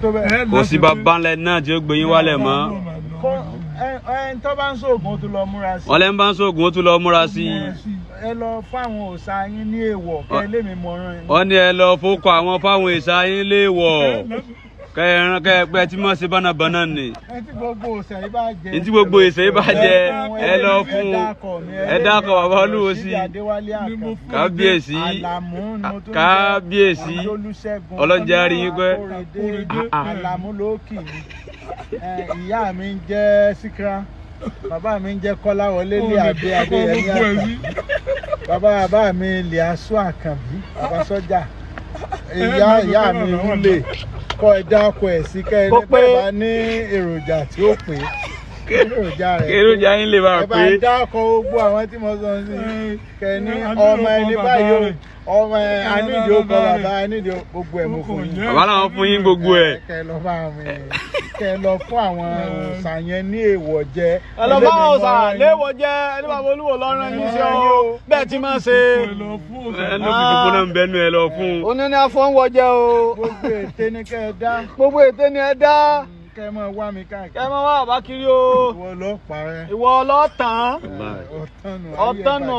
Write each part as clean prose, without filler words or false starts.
Tó bẹ́ẹ̀. Kò sí bàbá ńlẹ̀ náà tí ó gbé yín wálẹ̀ mọ́. Ẹ ń tọ́ bá ń sóògùn, ó tún lọ múra sí. Wọ́n lẹ́ ń bá ń sóògùn, ó tún lọ múra sí i. Ẹ lọ fáwọn òòṣà yín ní èèwọ̀ kẹ lémi mọ̀ràn yín. Wọ́n ní ẹ lọ fókọ àwọn fáwọn ìsà yín léèwọ̀ kẹrin kẹpẹ tí mọ̀ sí bánabànà ni. Ẹ tí gbogbo òòṣà yìí bá jẹ. Ní tí gbogbo ìsà yìí bá jẹ, ẹ lọ fún ẹ dákọ̀ bàbá Olúwo sí. Adéwálé Àkànbí. Kábíyèsí. Àlàmú ni mo tún jẹ́. Kábíyèsí. Olúṣẹ́gun. Ọlọ́njẹ́ á rí yín pẹ́. Akóredé. Àlàmú ló kì mí. Ìyá mi ń jẹ́ Síkírá, bàbá mi ń jẹ́ Kọ́láwọlé lé àbí Adéyẹmí Àkànbí, bàbá bàbá mi Lìásù Àkànbí, bàbá sọ́jà, ìyá ìyá mi wúlé kọ́. Ẹ dáko ẹ̀ sí kẹ́ ẹ Kó ní pé. bẹ́ẹ̀ bá ní èròjà tí ó pé èròjà rẹ̀ Èròjà yín lè bá ẹ bá pé. ń dákọ gbogbo àwọn tí mo sọ sí kẹ ní ọmọ ẹni báyìí o, ọmọ ẹ anídìí ó kọ bàbá anídìí gbogbo ẹ mo fún yín. Bàbá làwọn fún yín gbogbo ẹ̀. Kẹ lọ bá mi, kẹ lọ fún àwọn òòṣà yẹn ní èèwọ̀ jẹ. Ẹ lọ bá òòṣà léèwọ̀ jẹ. Ẹni bàbá Olúwo lọ́rùn yín sí ọ bẹ́ẹ̀ tí máa ṣe. Ẹ ló fi gbogbo náà ń bẹnu ẹ lọ fún un. Oní ní afọ́nwọ́ jẹ o. Gbogbo ète ni kẹ ẹ dá. Gbogbo ète ni ẹ dá. Kẹ mọ wá mi káàkiri. Kẹ máa wá bàbá kiri o. Ìwọ lọ parẹ́. Ìwọ ọlọ́tàn. Ọ̀tánù. Ọ̀tánù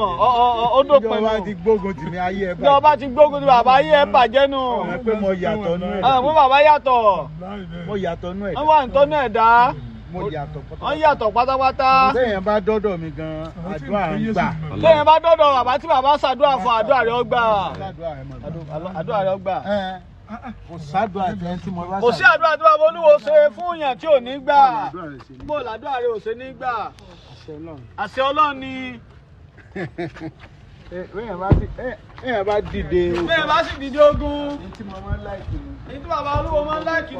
ó dópin Ìjọba nù. ti gbógun tì mí, ayé ẹ bàjẹ́. Ìjọba ti gbógun ti bàbá, ayé ẹ bàjẹ́ nù. Ọmọ pé mo yàtọ̀ nú ẹ̀. Àwọn bàbá yàtọ̀. Mo yàtọ̀ nú ẹ̀. Wọ́n wà nítọ́nú ẹ̀dá. Mo yàtọ̀ pátápátá. Wọ́n yàtọ̀ pátápátá. Bẹ́ẹ̀ bá dọ́dọ̀ mi gan, àdúrà ń gbà. Téèyàn bá dọ́dọ̀ bàbá, tí bàbá ṣàdúrà fún, àdúrà rẹ̀ ó gbà. Àdúrà rẹ̀ mọ̀ gbà. Àdúrà rẹ̀ ó gbà. Ẹ, kò sádùá àti ẹni tí mo bá Kò sí àdúrà tí bàbá Olúwo ṣe fún yàn tí ò ní gbà. Àdúrà rẹ̀ ṣe ní. Bó làdúrà rẹ̀ ò ṣe ní gbà? Àṣẹ Ọlọ́run. Àṣẹ Ọlọ́run ni. Bẹ́ẹ̀ bá dìde. Bẹ́ẹ̀ bá sì dìde ogun. Ní tí mo máa ń láìkì ni. Ní tí bàbá Olúwo máa ń láìkì.